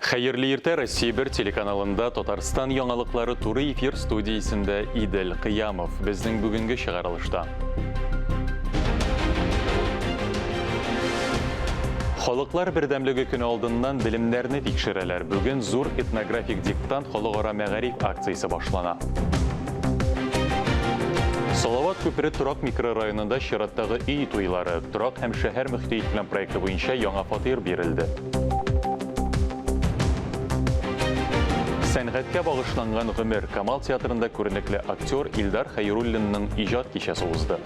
Хәерле иртә, Россия бер телеканалында Татарстан яңалыклары туры эфир студиясендә Идел Кыямов. Безнең бүгенге чыгарылышта. Халыклар бердәмлеге көне алдыннан белемнәрне тикшерәләр. Бүген зур этнографик диктант халыкара мәгариф акциясе башлана. Салават күпере торак микрорайонында чираттагы өй туйлары, торак һәм шәһәр мөхте илкүләм проекты буенча яңа фатир бирелде. Сәнгатькә багышланган гомер Камал театрында күренекле актер Илдар Хәйруллинның иҗат кичәсе узды.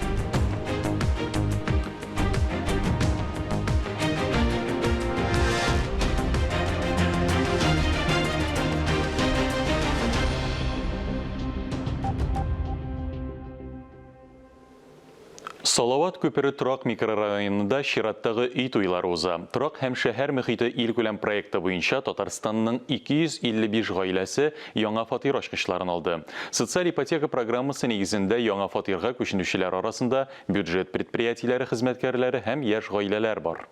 Салават күпере торак микрорайонында чираттагы өй туйлары уза. Торак һәм шәһәр мөхите илкүләм проекты буенча Татарстанның 255 гаиләсе яңа фатир ачкычларын алды. Социаль ипотека программасы нигезендә яңа фатирга күченүчеләр арасында Бюджет предприятиеләре хезмәткәрләре һәм яшь гаиләләр бар.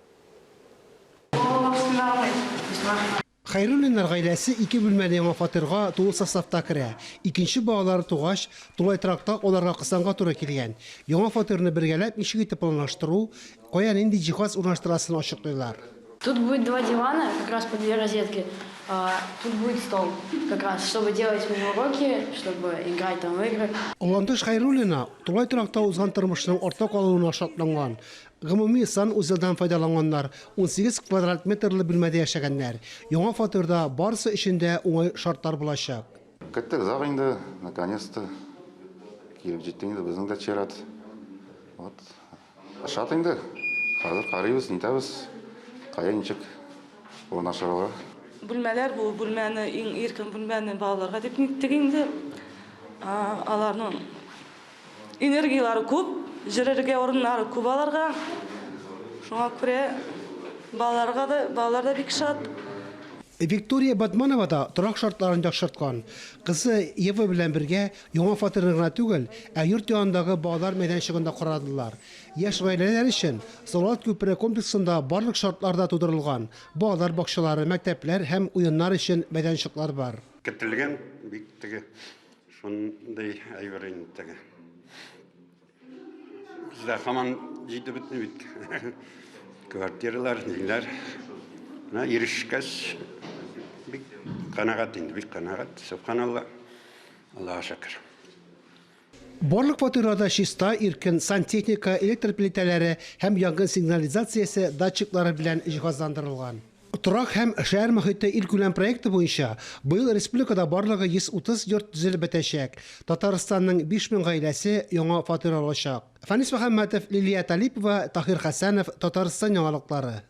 Хәйруллиннар гаиләсе ике бүлмәле яңа фатирга тулы составта керә. Икенче балалары тугач, тулай торакта аларга кысанга туры килгән. Яңа фатирны бергәләп ничек итеп планлаштыру, кая нинди җиһаз урнаштырасын ачыклыйлар. Тут будет два дивана, как раз по две розетки. Тут будет стол, как раз, чтобы делать мне уроки, чтобы играть там в игры. Ландыш Хәйруллина тулай торакта узган тормышның артта калуына шатланган. Гомуми санузелдан файдаланганнар, 18 квадрат метрлы бүлмәдә яшәгәннәр. Яңа фатирда барысы өчен дә уңай шартлар булачак. Көттек озак инде, наконец-то килеп җитте инде безнең дә чират. Вот. Шат инде. Хәзер карыйбыз, нитәбез, кая ничек урнашырга. Бүлмәләр бу бүлмәне иң иркен бүлмәне балаларга дип ниттек инде. Аларның энергияләре күп, җөрергә урыннары күп аларга. Шуңа күрә балаларга да, балалар да бик шат. Виктория Батманова да торак шартларын яхшырткан. Кызы Ева белән бергә яңа фатирны гына түгел, ә йорт янындагы балалар мәйданчыгын да карадылар. Яшь гаиләләр өчен Салават күпере комплексында барлык шартлар да тудырылган, балалар бакчалары, мәктәпләр һәм уеннар өчен мәйданчыклар бар. Көтелгән бик теге шундый әйбер инде теге. Бездә һаман җитеп бетми бит. Квартиралар, ниләр. Менә ирешкәч, бик канәгать инде, бик канәгать. Сөбханалла. Аллага шөкер. Барлык фатирлар да чиста, иркен, сантехника, электр плитәләре һәм янгын сигнализациясе датчиклары белән җиһазландырылган. Торак һәм шәһәр мохите илкүләм проекты буенча быел республикада барлыгы 130 йорт төзелеп бетәчәк. Татарстанның 5000 гаиләсе яңа фатир алачак. Фәнис Мөхәммәтов, Лилия Талипова, Таһир Хәсәнов, Татарстан яңалыклары.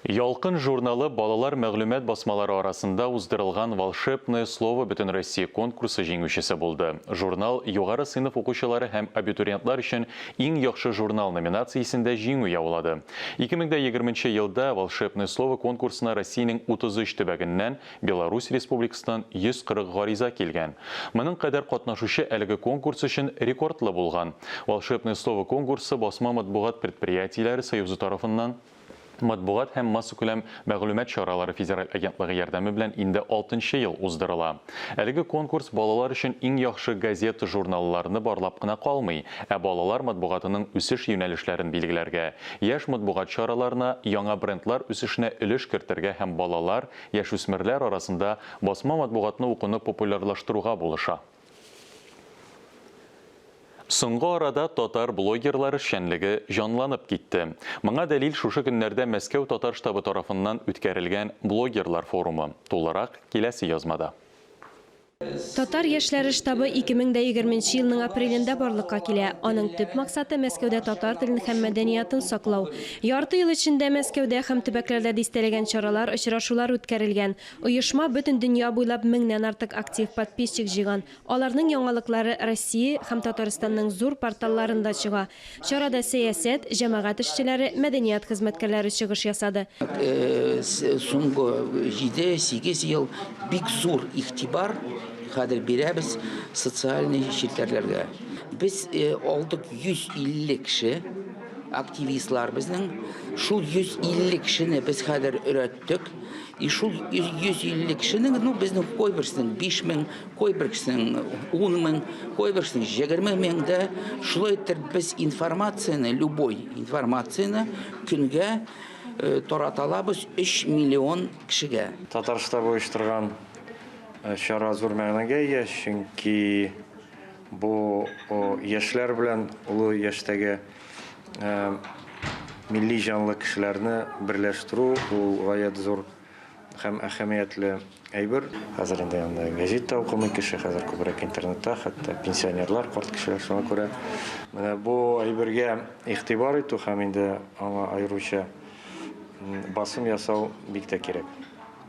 Ялкын журналы балалар мәгълүмат басмалары арасында уздырылган Волшебное слово Бөтенроссия конкурсы җиңүчесе булды. Журнал югары сыйныф укучылары һәм абитуриентлар өчен Иң яхшы журнал номинациясендә җиңү яулады. 2020 нче елда Волшебное слово конкурсына Россиянең 33 төбәгеннән, Беларусь Республикасыннан 140 гариза килгән. Моның кадәр катнашучы әлеге конкурс өчен рекордлы булган. Волшебное слово конкурсы басма матбугат предприятиеләре союзы тарафыннан Матбугат һәм массакүләм мәгълүмат чаралары федераль агентлыгы ярдәме белән инде алтынчы ел уздырыла. Әлеге конкурс балалар өчен иң яхшы газета-журналларны барлап кына калмый, ә балалар матбугатының үсеш юнәлешләрен билгеләргә, яшь матбугат чараларына, яңа брендлар үсешенә өлеш кертергә һәм балалар, яшүсмерләр арасында басма матбугатны укуны популярлаштыруга булыша. Соңгы арада татар блогерлар эшчәнлеге җанланып китте. Моңа дәлил шушы көннәрдә Мәскәү татар штабы тарафыннан үткәрелгән блогерлар форумы. Тулырак киләсе язмада. Татар яшьләре штабы 2020 нче елның апрелендә барлыкка килә. Аның төп максаты, Мәскәүдә татар телен һәм мәдәниятын саклау. Ярты ел эчендә Мәскәүдә һәм төбәкләрдә дистәләгән чаралар, очрашулар үткәрелгән. Оешма бөтен дөнья буйлап меңнән артык актив подписчик җыйган. Аларның яңалыклары Россия һәм Татарстанның зур порталларында чыга. Чарада сәясәт, җәмәгать эшчеләре, мәдәният хезмәткәрләре чыгыш ясады. Соңгы җиде-сигез ел бик зур игътибар хәзер бирәбез социальный челтәрләргә. Без алдык 150 кеше. активистлар безнең. Шул 150 кешене без хәзер өйрәттек. И шул 150 кешенең, ну, безнең кайберсенең 5000, кайберсенең 10 мең, кайберсенең 20 мең дә. Шулай итеп без информацияне, любой информацияне көнгә э, тарата алабыз 3 миллион кешегә. Татар штабы оештырган э, чара зур мәгънәгә ия, чөнки бу яшьләр белән олы яшьтәге э, милли җанлы кешеләрне берләштерү ул гаять зур һәм әһәмиятле әйбер. Хәзер инде анда гәзит тә укымый кеше, хәзер күбрәк интернетта, хәтта пенсионерлар, карт кешеләр шуңа күрә менә бу әйбергә игътибар итү һәм инде аңа аеруча басым ясау бик тә кирәк.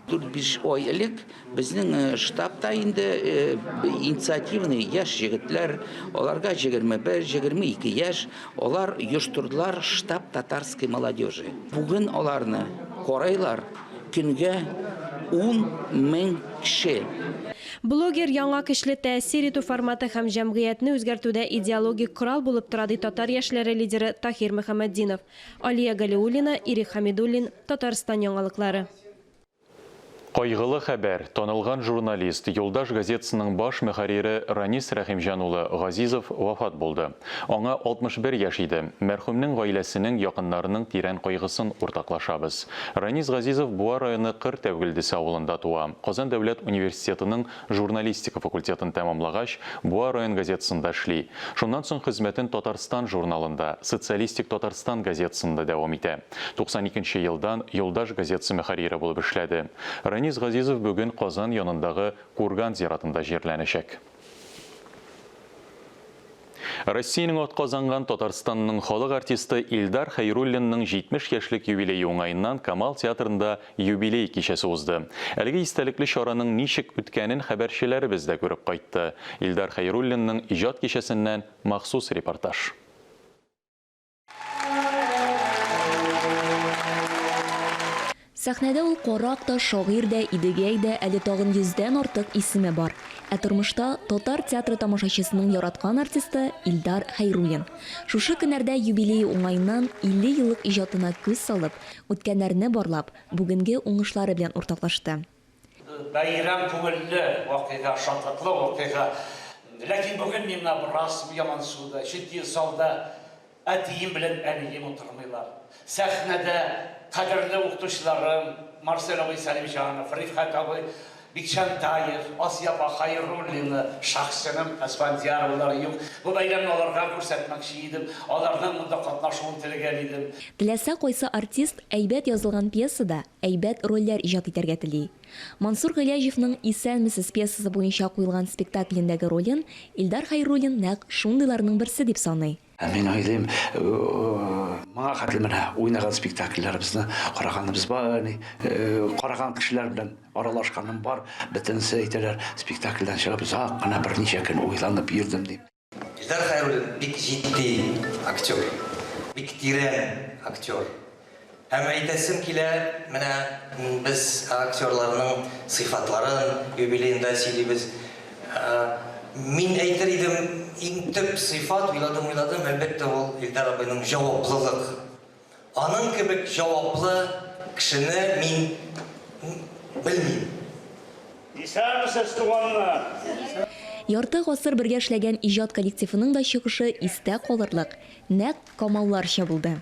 4-5 ай элек безнең э, штабта инде э, инициативный яшь җегетләр, аларга 21, 22 яшь, алар оештырдылар штаб татарской молодежи. Бүген аларны карыйлар көнгә 10 мең кеше. Блогер яңа көчле тәэсир итү форматы һәм җәмгыятьне үзгәртүдә идеологик корал булып тора, ди татар яшьләре лидеры Таһир Мөхәммәтдинов. Алия Галиуллина, Ирек Хамидуллин, Татарстан яңалыклары. Кайгылы хәбәр. Танылган журналист, Юлдаш газетасының баш мөхәррире Ранис Рәхимҗан улы Газизов вафат булды. Аңа 61 яшь иде. Мәрхүмнең гаиләсенең, якыннарының тирән кайгысын уртаклашабыз. Ранис Газизов Буа районы Кыр Тәүгелдесе авылында туа. Казан дәүләт университетының журналистика факультетын тәмамлагач, Буа район газетасында эшли. Шуннан соң хезмәтен Татарстан журналында, Социалистик Татарстан газетасында дәвам итә. 92 нче елдан Юлдаш газетасы мөхәррире булып эшләде. Ранис Газизов бүген Казан янындагы Курган зиратында җирләнәчәк. Россиянең атказанган Татарстанның халык артисты Илдар Хәйруллинның 70 яшьлек юбилее уңаеннан Камал театрында юбилей кичәсе узды. Әлеге истәлекле чараның ничек үткәнен хәбәрчеләребез дә күреп кайтты. Илдар Хәйруллинның иҗат кичәсеннән махсус репортаж. Сәхнәдә ул карак та, шагыйрь дә, Идегәй дә, әле тагын йөздән артык исеме бар. Ә тормышта татар театры тамашачысының яраткан артисты Илдар Хәйруллин. Шушы көннәрдә юбилее уңаеннан 50 еллык иҗатына күз салып, үткәннәрне барлап, бүгенге уңышлары белән уртаклашты. Бәйрәм күңелле вакыйга, шатлыклы вакыйга. Ләкин бүген миңа бераз ямансу да, чөнки залда әтием белән әнием утырмыйлар. Сәхнәдә кадерле укытучыларым Марсель абый Сәлимҗанов, Рифхәт абый Бикчәнтаев, Асия апа Хәйруллина, Шаһсәнәм Әсфәндияровалар юк. Бу бәйрәмне аларга күрсәтмәкче идем, аларның монда катнашуын теләгән идем. Теләсә кайсы артист әйбәт язылган пьесада әйбәт рольләр иҗат итәргә тели. Мансур Гыйләҗевның Исәнмесез пьесасы буенча куелган спектаклендәге ролен Илдар Хәйруллин нәкъ шундыйларның берсе дип саный. Ә мин уйлыйм, моңа хәтле менә уйнаган спектакльләребезне караганыбыз бар, ни, караган кешеләр белән аралашканым бар, бөтенесе әйтәләр, спектакльдән чыгып озак кына берничә көн уйланып йөрдем дип. Илдар Хәйруллин бик җитди актер, бик тирән актер. Һәм әйтәсем килә, менә без актерларның сыйфатларын юбилеенда сөйлибез. Мин әйтер идем, иң төп сыйфат, уйладым-уйладым, әлбәттә, ул Илдар абыйның җаваплылык. Аның кебек җаваплы кешене мин белмим. Исәнмесез, туганнар! Ярты гасыр бергә эшләгән иҗат коллективының да чыгышы истә калырлык, нәкъ Камалларча булды.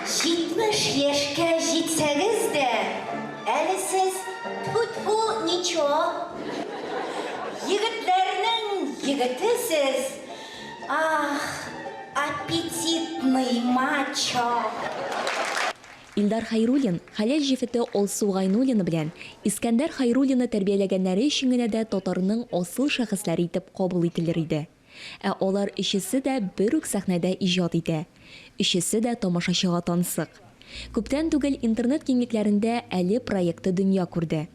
70 яшькә җитсәгез дә, әле сез тфү-тфү ничо. Егетләрнең егете сез, ах, аппетитный мачо. Илдар Хәйруллин хәләл җефете Алсу Гайнуллина белән Искәндәр Хәйруллинны тәрбияләгәннәре өчен генә дә татарның асыл шәхесләре итеп кабул ителер иде. Ә алар өчесе дә бер үк сәхнәдә иҗат итә. Өчесе дә тамашачыга тансык. Күптән түгел интернет киңлекләрендә Әле проекты дөнья күрде.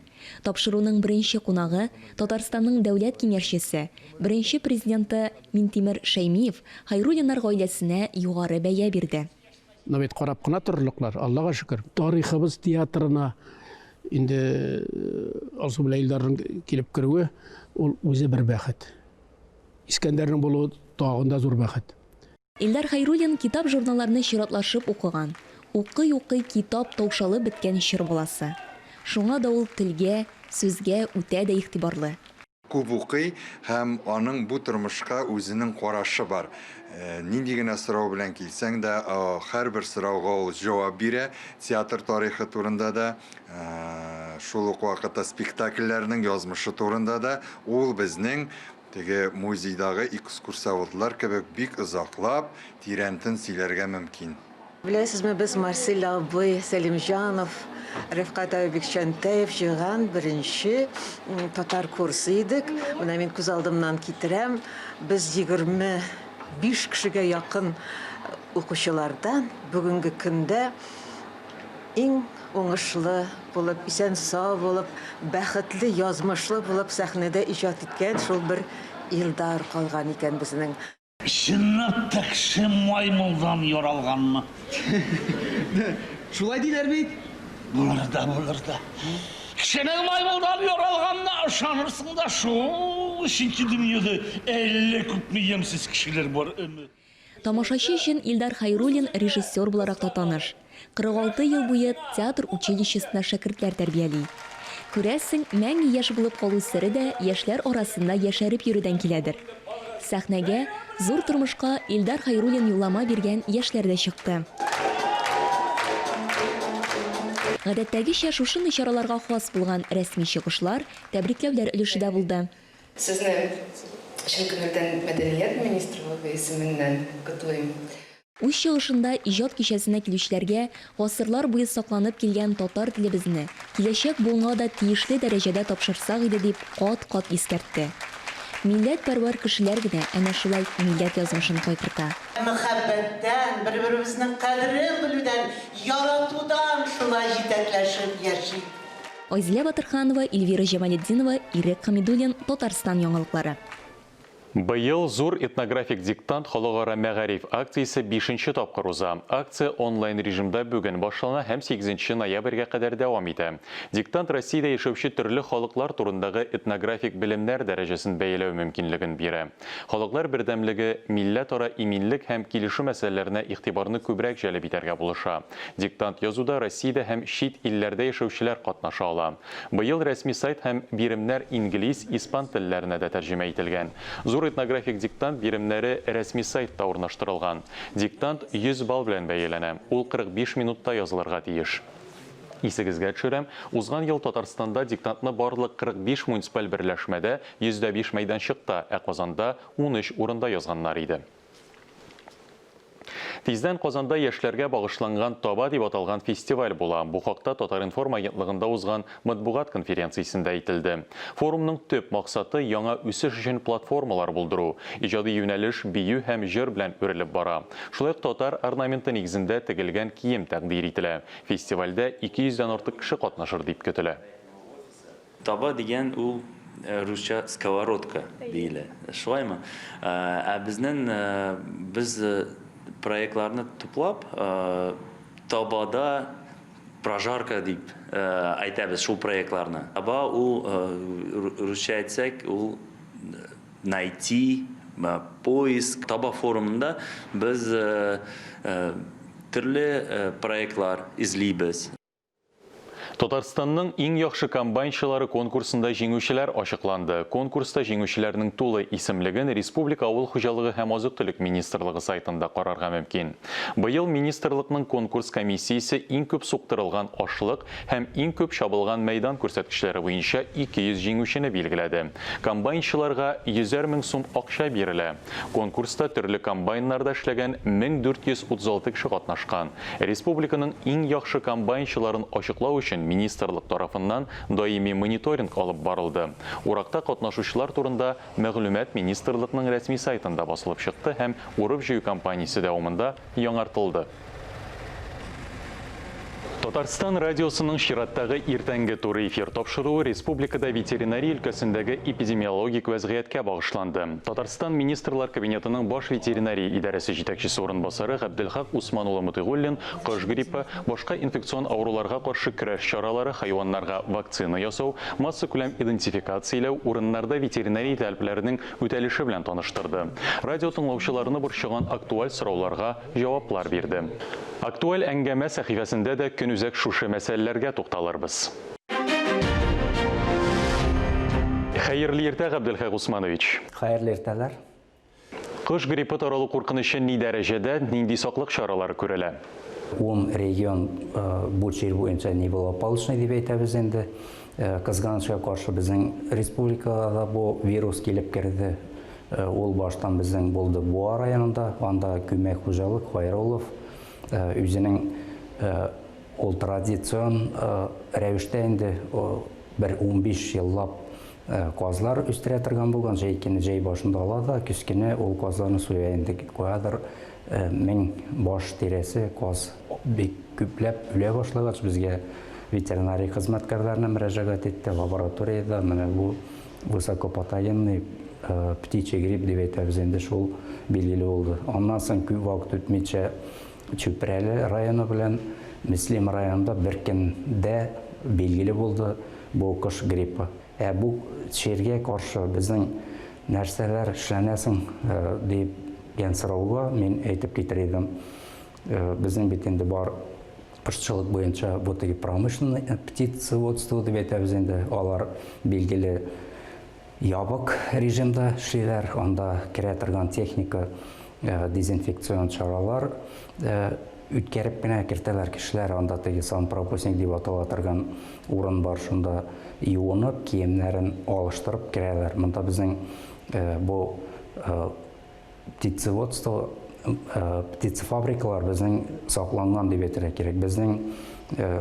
Тапшыруның беренче кунагы, Татарстанның Дәүләт Киңәшчесе, беренче Президенты Минтимер Шәймиев Хәйруллиннар гаиләсенә югары бәя бирде. Менә бит карап кына торырлыклар, Аллага шөкер. Тарихыбыз театрына инде Алсу белән Илдарның килеп керүе, ул үзе бер бәхет. Искәндәрнең булуы тагын да зур бәхет. Илдар Хәйруллин китап-журналларны чиратлашып укыган, укый-укый китап таушалып беткән чор баласы. Шуңа да ул телгә, сүзгә үтә дә игътибарлы. Күп укый һәм аның бу тормышка үзенең карашы бар. Нинди генә сорау белән килсәң дә, һәрбер сорауга ул җавап бирә. Театр тарихы турында да, шул ук вакытта спектакльләрнең язмышы турында да ул безнең теге музейдагы экскурсоводлар кебек бик озаклап, тирәнтен сөйләргә мөмкин. Беләсезме, без Марсель абый Сәлимҗанов, Рәфкать абый Бикчәнтәев җыйган беренче татар курсы идек. Менә мин күз алдымнан китерәм, без 25 кешегә якын укучылардан бүгенге көндә иң уңышлы булып, исән-сау булып, бәхетле язмышлы булып сәхнәдә иҗат иткән шул бер Илдар калган икән безнең. Чынлап та кеше маймылдан яралганмы? Шулай диләр бит. Булыр да, булыр да. Кешенең маймылдан яралганына ышанырсың да шул, чөнки дөньяда әллә күпме ямьсез кешеләр бар, әмма. Тамашачы өчен Илдар Хәйруллин режиссер буларак та таныш. 46 ел буе театр училищесында шәкертләр тәрбияли. Күрәсең, мәңге яшь булып калу сере дә яшьләр арасында яшәреп йөрүдән киләдер. Сәхнәгә, зур тормышка Илдар Хәйруллин юллама биргән яшьләр дә чыкты. Гадәттәгечә, шушындый чараларга хас булган рәсми чыгышлар, тәбрикләүләр өлеше дә булды. Сезне чын күңелдән Мәдәният министрлыгы исеменнән котлыйм. Үз чыгышында иҗат кичәсенә килүчеләргә гасырлар буе сакланып килгән татар телебезне киләчәк буынга да тиешле дәрәҗәдә тапшырсак иде дип кат-кат искәртте. Милләтпәрвәр кешеләр генә әнә шулай милләт язмышын кайгырта. Мәхәббәттән, бер-беребезнең кадерен белүдән, яратудан шулай җитәкләшеп яшик. Айзилә Батырханова, Эльвира Җамалетдинова, Ирек Хәмидуллин, Татарстан яңалыклары. Быел Зур этнографик диктант халыкара мәгариф акциясе бишенче тапкыр уза. Акция онлайн режимда бүген башлана һәм сигезенче ноябрьгә кадәр дәвам итә. Диктант Россиядә яшәүче төрле халыклар турындагы этнографик белемнәр дәрәҗәсен бәяләү мөмкинлеген бирә. Халыклар бердәмлеге, милләтара иминлек һәм килешү мәсьәләләренә игътибарны күбрәк җәлеп итәргә булыша. Диктант язуда Россиядә һәм чит илләрдә яшәүчеләр катнаша ала. Быел рәсми сайт һәм биремнәр инглиз, испан телләренә дә тәрҗемә ителгән. Зур этнографик диктант биремнәре рәсми сайтта урнаштырылган. Диктант 100 балл белән бәяләнә, ул 45 минутта язылырга тиеш. Исегезгә төшерәм, узган ел Татарстанда диктантны барлык 45 муниципаль берләшмәдә 105 мәйданчыкта, ә Казанда 13 урында язганнар иде. Тиздән Казанда яшьләргә багышланган Таба дип аталган фестиваль була. Бу хакта Татар-информ агентлыгында узган матбугат конференциясендә әйтелде. Форумның төп максаты, яңа үсеш өчен платформалар булдыру. Иҗади юнәлеш бию һәм җыр белән үрелеп бара. Шулай ук татар орнаменты нигезендә тегелгән кием тәкъдир ителә. Фестивальдә 200 дән артык кеше катнашыр дип көтелә. Таба дигән ул русча сковородка диелә, шулаймы? Ә безнең без проектларны туплап, табада прожарка дип әйтәбез шул проектларны. Таба ул русча әйтсәк, ул найти, поиск. Таба форумында без төрле проектлар эзлибез. Татарстанның иң яхшы комбайнчылары конкурсында җиңүчеләр ачыкланды. Конкурста җиңүчеләрнең тулы исемлеген республика Авыл хуҗалыгы һәм азык-төлек министрлыгы сайтында карарга мөмкин. Быел министрлыкның конкурс комиссиясе иң күп суктырылган ашлык һәм иң күп чабылган мәйдан күрсәткечләре буенча 200 җиңүчене билгеләде. Комбайнчыларга йөзәр мең сум акча бирелә. Конкурста төрле комбайннарда эшләгән 1436 кеше катнашкан. Республиканың иң яхшы комбайнчыларын ачыклау өчен министрлык тарафыннан даими мониторинг алып барылды. Уракта катнашучылар турында мәгълүмат министрлыкның рәсми сайтында басылып чыкты һәм урып-җыю кампаниясе дәвамында яңартылды. Татарстан радиосының чираттагы иртәнге туры эфир тапшыруы республикада ветеринария өлкәсендәге эпидемиологик вәзгыятькә багышланды. Татарстан Министрлар Кабинетының баш ветеринария идарәсе җитәкчесе урынбасары Габделхак Усман улы Мотыйгуллин кош гриппы, башка инфекцион авыруларга каршы көрәш чаралары, хайваннарга вакцина ясау, массакүләм идентификацияләү, урыннарда ветеринария таләпләренең үтәлеше белән таныштырды. Радио тыңлаучыларны борчыган актуаль сорауларга җаваплар бирде. Актуаль әңгәмә сәхифәсендә дә көнүзәк шушы мәсьәләләргә тукталырбыз. Хәерле иртә, Габделхак Усманович. Хәерле иртәләр. Кош гриппы таралу куркынычы ни дәрәҗәдә, нинди саклык чаралары күрелә? Ун регион бу чир буенча неблагополучный дип әйтәбез инде. Кызганычка каршы, безнең республикага да бу вирус килеп керде. Ул баштан безнең булды Буа районында, анда күмәк хуҗалык Хайруллов үзенең ул традицион рәвештә инде бер 15 еллап казлар үстерә торган булган. Җәй көне җәй башында ала да, көз көне ул казларны суя инде. Каядыр 1000 баш тирәсе каз бик күпләп үлә башлагач, безгә ветеринария хезмәткәрләренә мөрәҗәгать итте. Лабораториядә менә бу высокопатогенный птичий грипп дип әйтәбез инде, шул билгеле булды. Аннан соң күп вакыт үтмичә Чүпрәле районы белән Мөслим районында бер көндә билгеле булды бу кош гриппы. Ә бу чиргә каршы безнең нәрсәләр эшләнә соң дигән сорауга мин әйтеп китер идем. Безнең бит инде бар кошчылык буенча бу теге промышленный птицеводство дип әйтәбез инде, алар билгеле ябык режимда эшлиләр, анда керә торган техника дезинфекцион чаралар үткәреп кенә кертәләр кешеләр, анда теге санпропускник дип атала торган урын бар, шунда юынып, киемнәрен алыштырып керәләр. Монда безнең бу птицеводство, птицефабрикалар безнең сакланган дип әйтергә кирәк. Безнең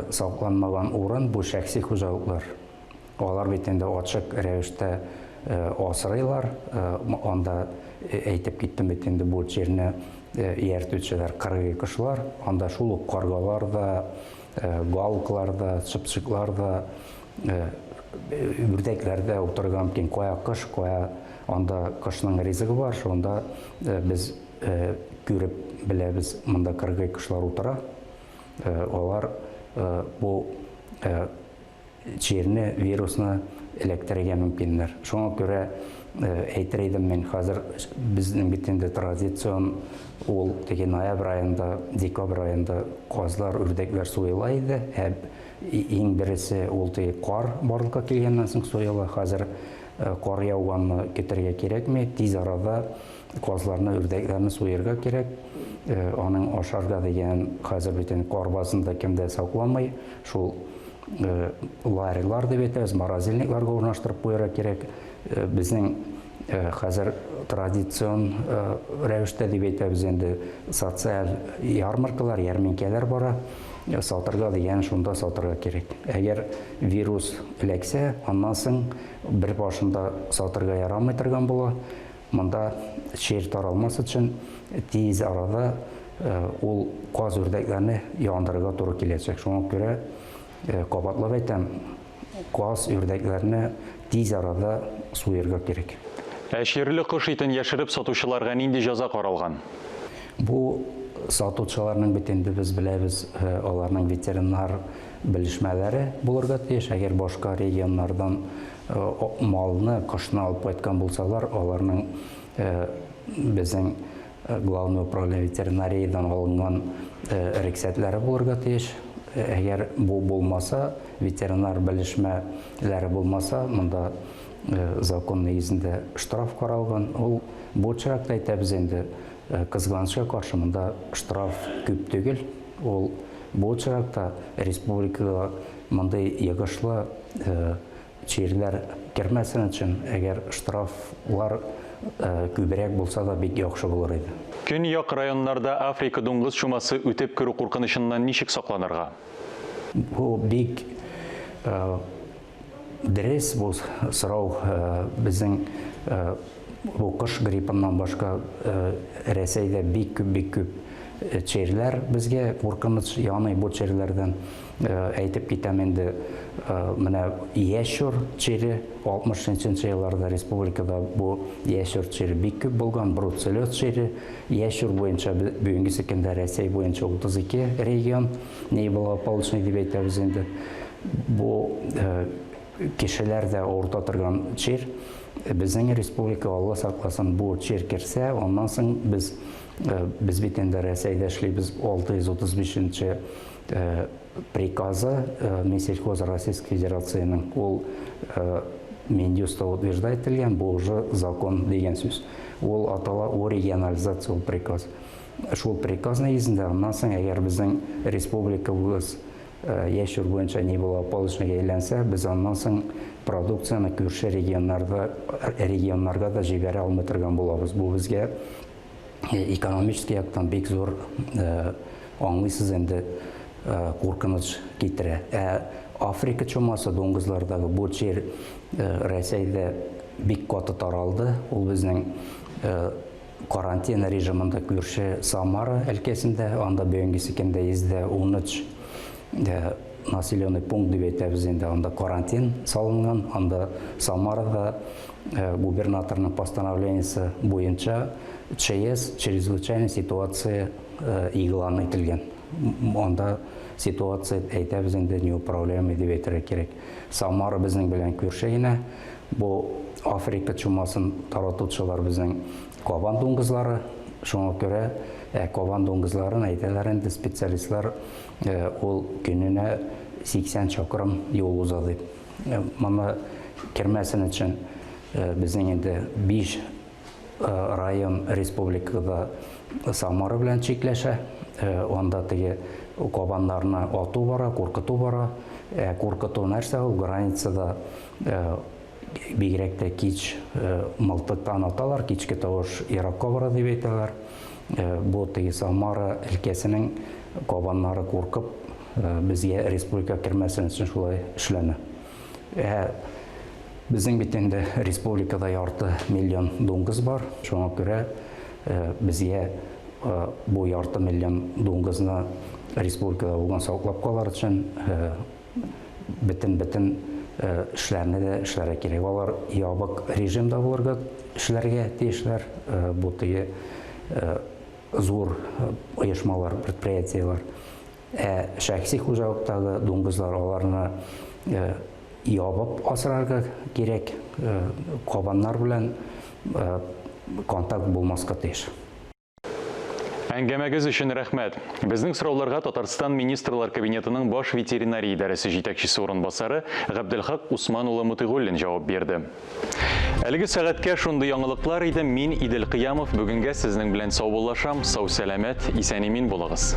сакланмаган урын бу шәхси хуҗалыклар. Алар бит инде ачык рәвештә асрыйлар. Анда әйтеп киттем бит инде бу чирне ияртүчеләр кыргый кошлар. Анда шул ук каргалар да, галклар да, чыпчыклар да, үрдәкләр дә утырырга мөмкин. Кая кош, кая анда кошның ризыгы бар, шунда без күреп беләбез, монда кыргый кошлар утыра. Алар бу чирне, вирусны эләктерергә мөмкиннәр. Шуңа күрә әйтер идем мин, хәзер безнең бит инде традицион ул теге ноябрь аенда, декабрь аенда казлар, үрдәкләр суела иде. Ә иң бересе ул теге кар барлыкка килгәннән соң суела. Хәзер кар яуганны көтәргә кирәкми, тиз арада казларны, үрдәкләрне суерга кирәк. Аның ашарга дигән хәзер бит инде кар базында кем дә сакламый. Шул ларьлар дип әйтәбез, морозильникларга урнаштырып куярга кирәк. Безнең хәзер традицион рәвештә дип әйтәбез инде социаль ярмаркалар, ярминкәләр бара. Сатырга дигән шунда сатырга кирәк. Әгәр вирус эләксә, аннан соң бер башында сатырга ярамый торган була. Монда чир таралмас өчен тиз арада ул каз үрдәкләрне яндырырга туры киләчәк. Шуңа күрә кабатлап әйтәм, каз үрдәкләрне тиз арада суерга кирәк. Ә чирле кош итен яшереп сатучыларга нинди җәза каралган? Бу сатучыларның бит инде без беләбез, аларның ветеринар белешмәләре булырга тиеш. Әгәр башка регионнардан малны, кошны алып кайткан булсалар, аларның безнең Главное управление ветеринариядән алынган рөхсәтләре булырга тиеш. Әгәр бу булмаса, ветеринар белешмәләре булмаса, монда закон нигезендә штраф каралган. Ул бу очракта әйтәбез инде, кызганычка каршы монда штраф күп түгел. Ул бу очракта республикага мондый йогышлы чирләр кермәсен өчен, әгәр штрафлар күбрәк булса да бик яхшы булыр иде. Көньяк районнарда Африка дуңгыз чумасы үтеп керү куркынычыннан ничек сакланырга? Бу бик дөрес бу сорау. Безнең бу кош гриппыннан башка Рәсәйдә бик күп, бик күп чирләр безгә куркыныч яный бу чирләрдән. Әйтеп китәм инде, менә ящур чире 60 нчы елларда республикада бу ящур чире бик күп булган, бруцеллез чире. Ящур буенча бүгенгесе көндә Рәсәй буенча 32 регион неблагополучный дип әйтәбез инде. Бу кешеләр дә авырта торган чир. Безнең республика, Алла сакласын, бу чир керсә, аннан соң без без бит инде Рәсәйдә эшлибез 635 нче приказы Минсельхоза Российской Федерациянең ул Минюста утверждать ителгән, бу уже закон дигән сүз. Ул атала о регионализация ул приказ. Шул приказ нигезендә аннан соң әгәр безнең республикабыз яшь чор буенча ни була полочныйга әйләнсә, без аннан соң продукцияне күрше регионнарда регионнарга да җибәрә алмый торган булабыз. Бу безгә экономический яктан бик зур аңлыйсыз инде куркыныч китерә. Ә Африка чумасы дуңгызлардагы бу чир Рәсәйдә бик каты таралды. Ул безнең карантин режимында күрше Самара өлкәсендә, анда бүгенгесе көндә 113 населенный пункт дип әйтәбез инде, анда карантин салынган, анда Самарада губернаторның постановлениесе буенча ЧС, чрезвычайная ситуация игълан ителгән. Анда ситуация әйтәбез инде неуправляемый дип әйтергә кирәк. Самара безнең белән күрше генә. Бу Африка чумасын таратучылар безнең кабан дуңгызлары. Шуңа күрә кабан дуңгызларын әйтәләр инде специалистлар, ул көненә 80 чакрым юл уза дип. Моны кермәсен өчен безнең инде 5 район республикада Самара белән чикләшә. Анда теге кабаннарны ату бара, куркыту бара. Ә куркыту нәрсә ул? Границада бигрәк тә кич мылтыктан аталар, кичке тавыш еракка бара дип әйтәләр. Бу теге Самара өлкәсенең кабаннары куркып безгә республика кермәсен өчен шулай эшләнә. Ә безнең бит инде республикада ярты миллион дуңгыз бар. Шуңа күрә безгә бу ярты миллион дуңгызны республикада булган саклап калыр өчен бөтен-бөтен эшләрне дә эшләргә кирәк. Алар ябык режимда булырга эшләргә тиешләр. Бу теге зур оешмалар, предприятиеләр. Ә шәхси хуҗалыктагы дуңгызлар, аларны ябып асрарга кирәк, кабаннар белән контакт булмаска тиеш. Әңгәмәгез өчен рәхмәт. Безнең сорауларга Татарстан Министрлар Кабинетының Баш ветеринария идарәсе җитәкчесе урынбасары Габделхак Усман улы Мотыйгуллин җавап бирде. Әлеге сәгатькә шундый яңалыклар иде. Мин, Идел Кыямов, бүгенгә сезнең белән саубуллашам. Сау-сәламәт, исән-имин булыгыз.